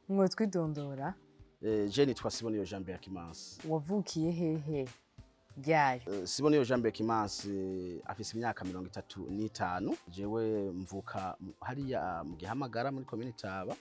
Mwotwidondora? Je nitwa Siboniyo Jean Berkimansi. Wavukiye hehe, ryari? Siboniyo Jean Berkimansi afise imyaka 35. Jewe mvuka hariya mu Gihamagara, muri komine Taba,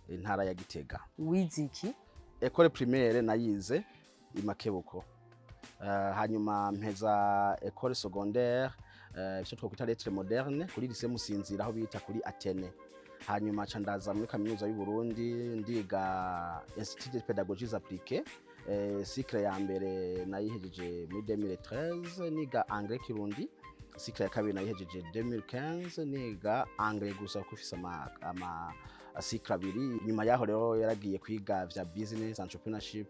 intara ya Gitega. Wize iki? École primaire nayize i Makebuko. Hanyuma mpeza école secondaire, icyo twokwita lettres modernes, kuri lycée Musinzira, aho bita kuri Athénée. Hanyuma ca ndaza muri Kaminuza y'u Burundi, ndiga Institut de Pédagogie Appliquée. Cycle ya mbere nayihejeje muri 2013, niga anglais Kirundi. Cycle ya kabiri nayihejeje 2015, niga anglais gusa, kuko ifise ama cycle abiri. Nyuma yaho rero yaragiye kwiga vya business entrepreneurship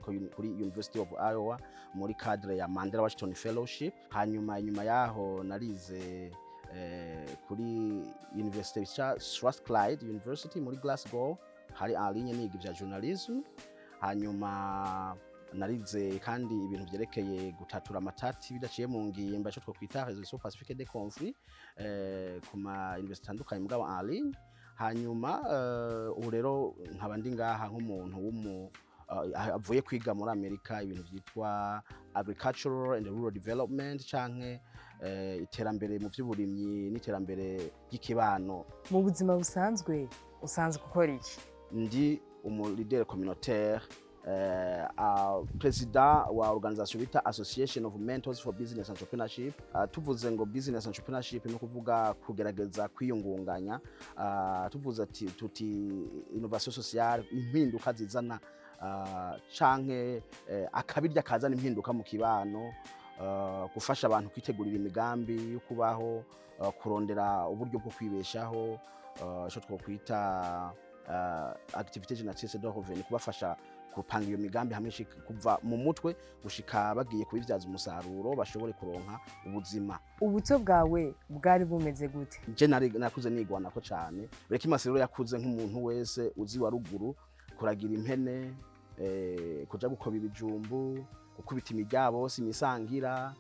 kuri University of Iowa, muri cadre ya Mandela Washington Fellowship. Hanyuma inyuma yaho narize kuri University bita Strathclyde University muri Glasgow, hari en ligne, niga ivya journalism. Hanyuma narize kandi ibintu vyerekeye gutatura amatati bidaciye mu ngimba, ico twokwita résolution pacifique des conflits, ku ma université atandukanye, mugabo en ligne. Hanyuma ubu rero nkaba ndi ngaha nk'umuntu avuye kwiga muri Amerika ibintu vyitwa agricultural and rural development, canke iterambere mu vy'uburimyi n'iterambere ry'ikibano. Mu buzima busanzwe usanzwe ukora iki? Ndi umu leader communautaire, président wa organisation bita Association of Mentors for Business Entrepreneurship. Tuvuze ngo business entrepreneurship, ni kuvuga kugerageza kwiyungunganya. Tuvuze ati tuti innovation sociale, impinduka zizana canke akabirya kazana impinduka mu kibano, gufasha abantu kwitegurira imigambi yo kubaho, kurondera uburyo bwo kwibeshaho, ico twokwita activité génératrice de revenu, kubafasha gupanga iyo migambi hamwe kuva mu mutwe gushika bagiye kubivyaza umusaruro, bashobore kuronka ubuzima. Ubuto bwawe bwari bumeze gute? Je nari nakuze nigwanako cane. Berkimansi rero yakuze nk'umuntu wese uzi wa ruguru: kuragira impene, kuja gukoba ibijumbu, gukubita imiryabo, imisangira,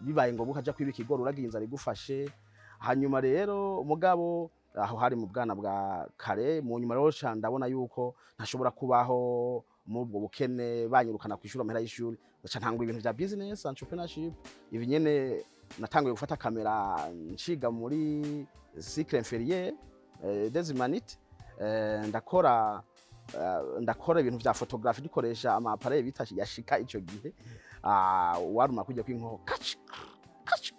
bibaye ngombwa ukaja kwiba ikigori uragira inzara igufashe. Hanyuma rero mugabo aho hari mu bwana bwa kare. Mu nyuma rero ca ndabona yuko ntashobora kubaho muri ubwo bukene, banyirukana kwishura amahera y'ishuri, ndaca ntangura ibintu vya business entrepreneurship. Ibi nyene natanguye gufata kamera nciga muri cycle inférieur des humanités. Ndakora ibintu vya photographie, dukoresha ama appareil bita Yashica ico gihe. Waruma kujya kw'inkoko kaci kaci,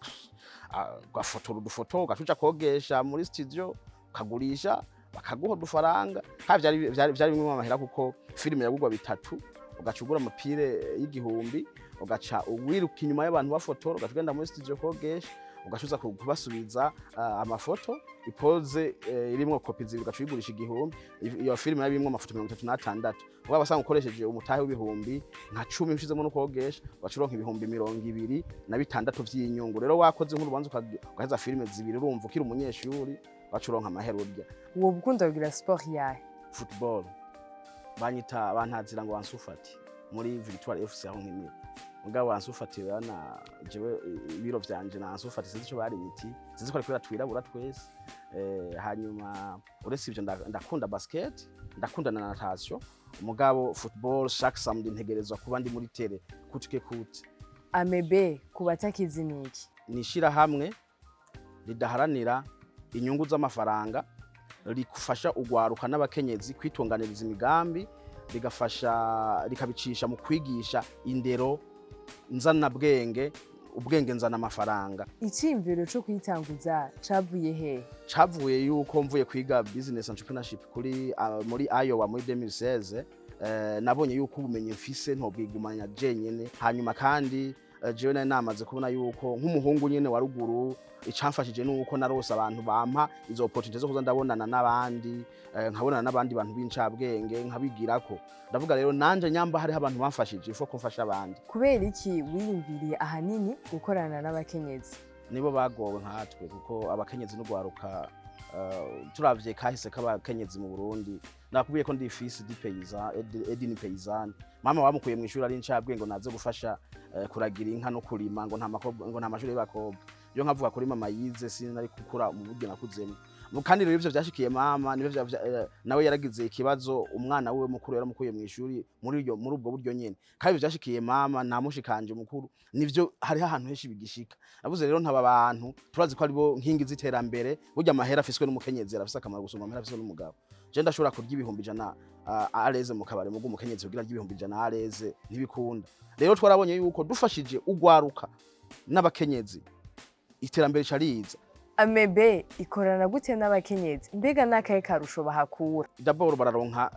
ugafotora udufoto, ugaca kogesha muri studio, ukagurisha, bakaguha udufaranga. Kandi vyari bimwe mu amahera, kuko filime yagurwa bitatu, ugaca ugura ama piles y'igihumbi, ugaca wiruka inyuma y'abantu bafotora, ugaca ugenda muri studio kogesha, ugaca uza kubasubiza amafoto ipoze irimwo kopi zibiri, ugaca uyigurisha igihumbi. Iyo filime yari irimwo amafoto 36. Waba wasanga ukoresheje umutahe w'ibihumbi nka 10, ushizemo no kogesha, ugaca uronka 26,000 vy'inyungu. Rero wakoze nk'urubanza, ugaheza filime zibiri, urumva ukiri umunyeshuri, waca uronka amahera urya. Uwo ukunda kugira sport yahe? Football. Banyita, bantazira ngo Ansu Fati muri Victoire FC aho nkinira. Mugabo Ansu Fati na jewe ibiro vyanje na Ansu Fati, sinzi ico bari imiti, sinzi ko ari kubera twirabura twese. Hanyuma uretse ivyo ndakunda basket, ndakunda na natation, mugabo football, chaque samedi ntegerezwa kuba ndi muri terrain coûte que coûte. Amebe ku batakizi ni iki? Ni ishirahamwe ridaharanira inyungu z'amafaranga, rifasha ugwaruka n'abakenyezi kwitunganiriza imigambi, rigafasha rikabicisha mu kwigisha indero nzanabwenge, ubwenge nzana amafaranga. Iciyumviro co kuyitanguza cavuye hehe? Cavuye yuko mvuye kwiga business entrepreneurship muri Iowa muri 2016, nabonye yuko ubumenyi mfise ntobwigumanya jenyene. Hanyuma kandi jewe nari namaze kubona yuko nk'umuhungu nyene wa ruguru, icamfashije nuko narose abantu bampa izo opportunity zo kuza ndabonana n'abandi, nkabonana n'abandi bantu b'incabwenge, nkabigirako. Ndavuga rero nanje nyamba hariho abantu bamfashije, ifo ko mfasha abandi. Kubera iki wiyumviriye ahanini gukorana n'abakenyezi? Nibo bagowe nkatwe, kuko abakenyezi n'ugwaruka, turavye kahise k'abakenyezi mu Burundi, nakubwiye ko ndi fils du paysan et d'une paysanne. Mama bamukuye mu ishuri ari incabwenge ngo naze gufasha kuragira inka no kurima, ngo nta makobwa, ngo nta mashuri y'abakobwa. Iyo nkavuga kuri mama yize, sinari gukura mu buryo nakuzemo. Kandi rero ivyo vyashikiye mama nivyo nawe yaragize ikibazo, umwana wiwe mukuru yaramukuye mu ishuri muri ubwo buryo nyene. Kandi ivyo vyashikiye mama na mushikanje mukuru nivyo hariho ahantu henshi bigishika. Navuze rero ntaba bantu turazi ko aribo nkingi z'iterambere. Burya amahera afiswe n'umukenyezi arafise akamaro gusumba amahera afiswe n'umugabo. Je ndashobora kurya 100,000 à l'aise mu kabare, mugo umukenyezi kugira arye 100,000 à l'aise ntibikunda. Rero twarabonye yuko dufashije ugwaruka n'abakenyezi, iterambere cariza. Amebe ikorana gute n'abakenyezi? Mbega n'akahe karusho bahakura? D'abord bararonka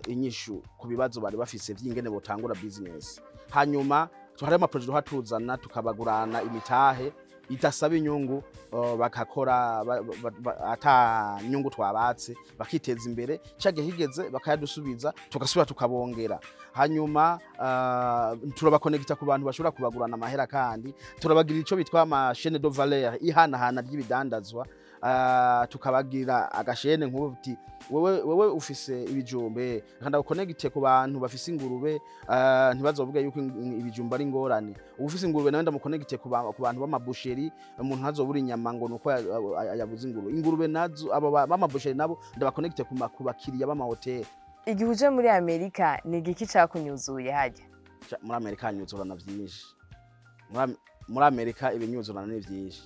inyishu ku bibazo bari bafise vy'ingene botangura business. Hanyuma hari ama projets duha tuzana, tukabagurana imitahe idasaba inyungu, bakakora ata nyungu twabatse, bakiteza imbere. Cagihe kigeze bakayadusubiza, tugasubira tukabongera. Hanyuma turabakonegita ku bantu bashobora kubagurana amahera, kandi turabagirira ico bitwa ama chaîne de valeur, ihanahana ry'ibidandazwa. Tukabagira aga chaîne nk'ubu uti wewe ufise ibijumbe, reka ndagukonegite ku bantu bafise ingurube, ntibazovuge yuko ibijumba ari ingorane. Ufise ingurube nawe ndamukonegite ku bantu b'ama boucheries, umuntu ntazobura inyama ngo nuko yabuze ingurube. Ingurube nazo, abo b'ama boucheries nabo ndabakonegite ku bakiriya b'amahoteli. Igihe uje muri Amerika, ni igiki cakunyuzuye harya? Muri Amerika hanyuzurana vyinshi. Muri Amerika ibinyuzurana ni vyinshi.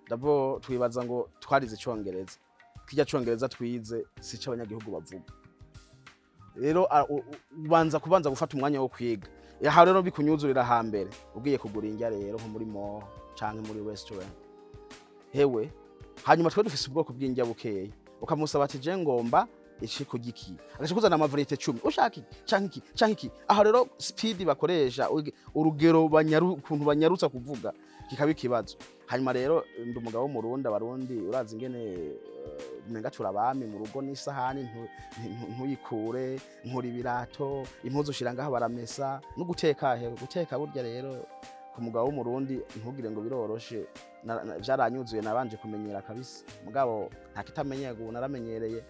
D'abord twibaza ngo twarize Icongereza, kirya Congereza twize sico abanyagihugu bavuga. Rero ubanza kubanza gufata umwanya wo kwiga. Aha rero bikunyuzurira hambere ugiye kugura indya rero nko muri mall canke muri restaurant hewe. Hanyuma twe dufise ubwoko bw'indya bukeya, ukamusaba ati je ngomba iki kurya iki, agaca kuzana ama variétés 10, ushaka iki canke iki canke iki. Aho rero speed bakoresha, urugero ukuntu banyarutsa kuvuga kikaba ikibazo. Hanyuma rero ndi umugabo w'Umurundi. Abarundi urazi ingene umenga turabami mu rugo, n'isahani ntuyikure, nkura ibirato, impuzu ushira ngaho baramesa, no guteka hewe. Guteka burya rero ku mugabo w'Umurundi ntugire ngo biroroshe. Vyaranyuzuye, nabanje kumenyera kabisa, mugabo nta kitamenyerwa, ubu naramenyereye.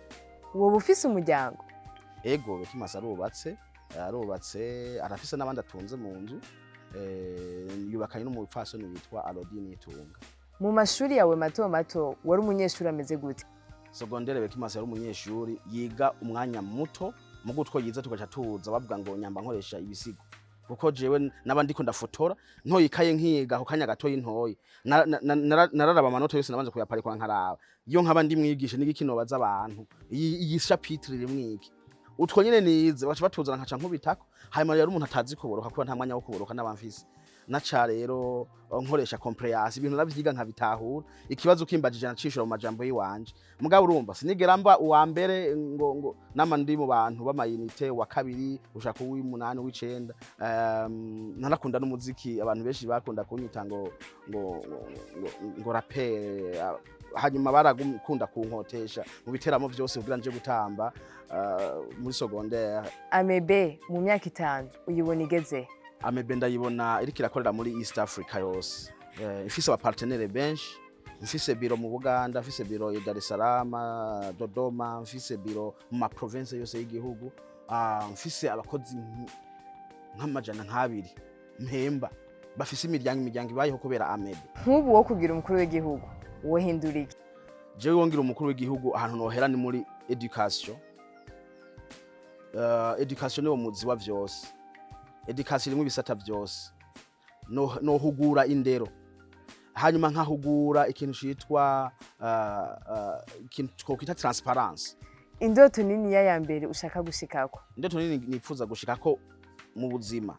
Woba ufise umuryango? Ego, Bekimasa arubatse, arafise n'abandi atunze mu nzu, yubakanye n'umupfasoni witwa Alodine Nitunga. Mu mashuri yawe mato mato wari umunyeshuri ameze gute? Secondaire, Bekimasa yari umunyeshuri yiga umwanya muto, mugo utwo yize tugaca tuza bavuga ngo nyamba nkoresha ibisigo, kuko jewe naba ndiko ndafotora ntoye ikaye nkiga ako kanya gatoyi ntoye. Nararaba amanota yose, nabanje kuyaparikwa nkaraba iyo nkaba ndi mwigisha n'igiki nobaza abantu, iyi chapitre irimwo iki. Utwo nyene nize baca batuzana nkaca nkubitako. Hanyuma rero umuntu atazi kuboroka, kuko nta mwanya wo kuboroka naba mfise, naca rero nkoresha compréhension, ibintu navyiga nkabitahura. Ikibazo ukimbajije nacishura mu majambo yiwanje. Mugabo urumva sinigera mba uwa mbere ngo nama ndi mu bantu b'ama unités wa kabiri ushaka uw'umunani, w'icenda. Narakunda n'umuziki, abantu benshi bakunda kunyita ngo rappeur. Hanyuma barakunda kunkotesha mu biteramo vyose kugira nje gutamba muri secondaire. Amebe mu myaka 5 uyibona igeze? Amebe ndayibona iriko irakorera muri East Africa yose, ifise aba partenaires benshi, mfise biro mu Buganda, mfise biro i Dar es Salaam, Dodoma, mfise biro mu ma province yose y'igihugu, mfise abakozi nk'200 mpemba bafise imiryango ibayeho kubera Amebe. Nk'ubu wo kugira umukuru w'igihugu, wohindura iki? Jewe wongira umukuru w'igihugu, ahantu nohera ni muri education. Education niwo muzi wa vyose, education irimwo ibisata vyose. Nohugura indero, hanyuma nkahugura ikintu citwa ikintu twokwita transparence. Indoto niniya ya mbere ushaka gushikako? Indoto nini nipfuza gushikako mu buzima,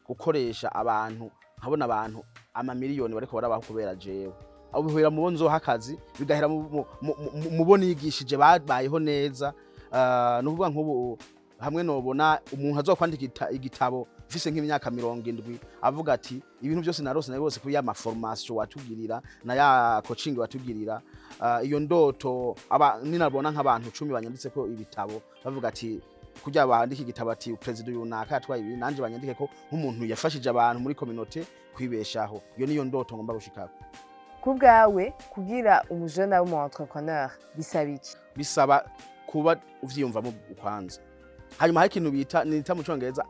gukoresha abantu, nkabona abantu amamiliyoni bariko barabaho kubera jewe. Abo bihera mu bo nzoha akazi, bigahera mu bo nigishije babayeho neza. Ni ukuvuga nk'ubu hamwe nobona umuntu azokwandika igitabo mfise nk'imyaka 70, avuga ati ibintu byose narose nabibose kuri ya ma formation watugirira na ya coaching watugirira. Iyo ndoto aba ninabona nk'abantu 10 banyanditse ko ibitabo, bavuga ati kugira bandike igitabo ati perezida runaka yatwaye ibi, nanje banyandike ko nk'umuntu yafashije abantu muri communauté kwibeshaho. Iyo niyo ndoto ngomba gushikako. Ku bwawe, kugira umujene abe umu entrepreneur bisaba iki? Bisaba kuba uvyiyumvamo kwanza. Hanyuma hari ikintu bita, nita mu Congereza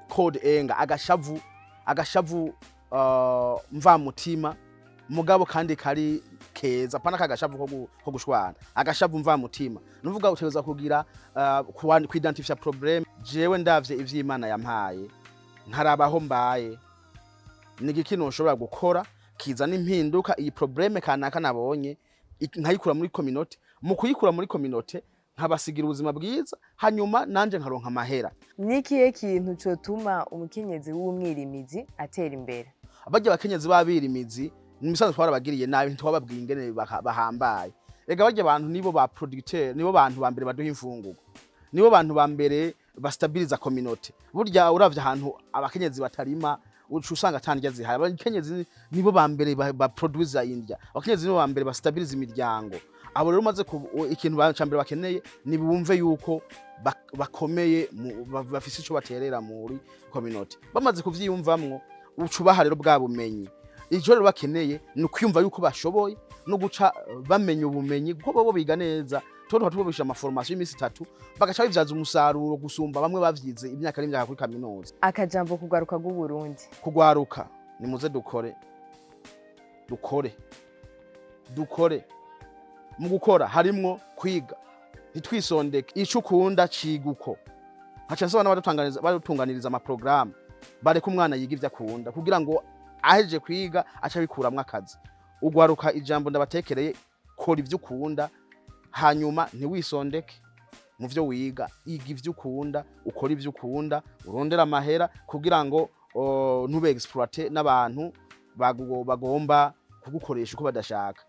cold anger, agashavu mvamutima. Mugabo kandi kari keza, pana kagashavu ko gushwana, agashavu mva mutima. Nuvuga utegerezwa kugira kuidentifia problème. Jewe ndavye ivy'Imana yampaye, nkarabaho mbaye, ni igiki noshobora gukora kizana impinduka? Iyi problème kanaka nabonye, nkayikura muri communauté. Mu kuyikura muri communauté, nkabasigira ubuzima bwiza, hanyuma nanje nkaronka amahera. Ni ikihe kintu cotuma umukenyezi w'umwirimizi atera imbere? Barya abakenyezi b'abirimizi, mu misanzu twarabagiriye nabi, ntitwababwiye ingene bahambaye. Ega barya abantu nibo ba producteur, nibo bantu ba mbere baduha imfungurwa, nibo bantu ba mbere bastabiliza communauté. Burya uravye ahantu abakenyezi batarima, uca usanga ata ndya zihari. Abakenyezi nibo ba mbere baproduza indya, abakenyezi nibo ba mbere bastabiliza imiryango. Abo rero umaze ikintu ca mbere bakeneye ni bumve yuko bakomeye, bafise ico baterera muri communauté. Bamaze kuvyiyumvamwo, uca ubaha rero bwa bumenyi. Ico rero bakeneye ni ukwiyumva yuko bashoboye no guca bamenya ubumenyi, kuko bobo biga neza. Tuba tubabisha amaformation y'iminsi 3, bagaca bivyaza umusaruro gusumba bamwe bavyize imyaka n'imyaka kuri kaminuza. Akajambo kugaruka rw'Uburundi. Kugwaruka, nimuze dukore, dukore, dukore. Mu gukora harimwo kwiga, ntitwisondeke. Ico ukunda ciga uko. Nkaca nsaba n'abadutunganiriza amaporogaramu bareke umwana yiga ivyo akunda, kugira ngo ahejeje kwiga ace abikuramwo akazi. Ugwaruka, ijambo ndabatekereye: kora ivyo ukunda, hanyuma ntiwisondeke mu vyo wiga. Iga ivyo ukunda, ukora ivyo ukunda, urondere amahera kugira ngo ntube exploité n'abantu bagomba kugukoresha uko badashaka.